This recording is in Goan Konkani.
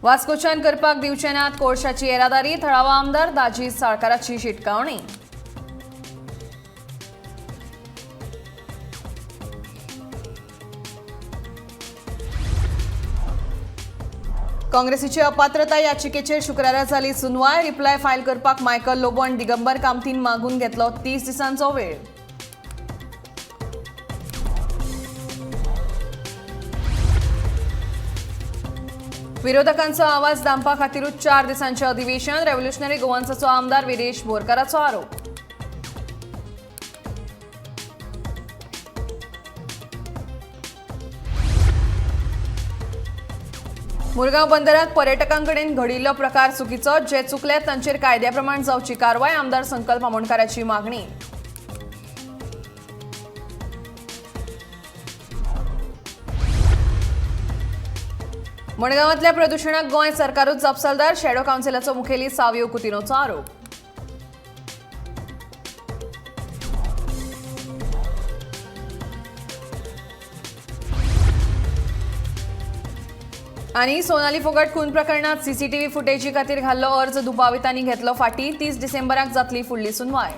वास्कोच्यान करपाक दिवचे नात कोळशाची येरादारी, थळावा आमदार दाजी साळकाराची शिटकावणी. काँग्रेसीची अपात्रता याचिकेचेर शुक्रारा जाली सुनवाय. रिप्लाय फायल करपाक मायकल लोबो आनी दिगंबर कामतीन मागून घेतलो 30 दिसांचो वेळ. विरोधकांचो आवाज दामपा खातीरूच 4 दिसांचे अधिवेशन. रेव्होल्युशनरी गोवन्साचो आमदार विरेश बोरकाराचो आरोप. मुरगांव बंदरात पर्यटकांकडेन घडिल्लो प्रकार चुकीचो, जे चुकल्यात तांचेर कायद्या प्रमाण जावची कारवाय, आमदार संकल्प आमोणकाराची मागणी. मडगांवांतल्या प्रदुशणाक गोंय सरकारूच जापसालदार, शॅडो कावन्सिलाचो मुखेली सावियो कुतिनोचो आरोप. आनी सोनाली फोगट खून प्रकरणात सीसीटीव्ही फुटेजी खातीर घाल्लो अर्ज दुबावितांनी घेतलो फाटीं. 30 डिसेंबराक जातली फुडली सुनवाय.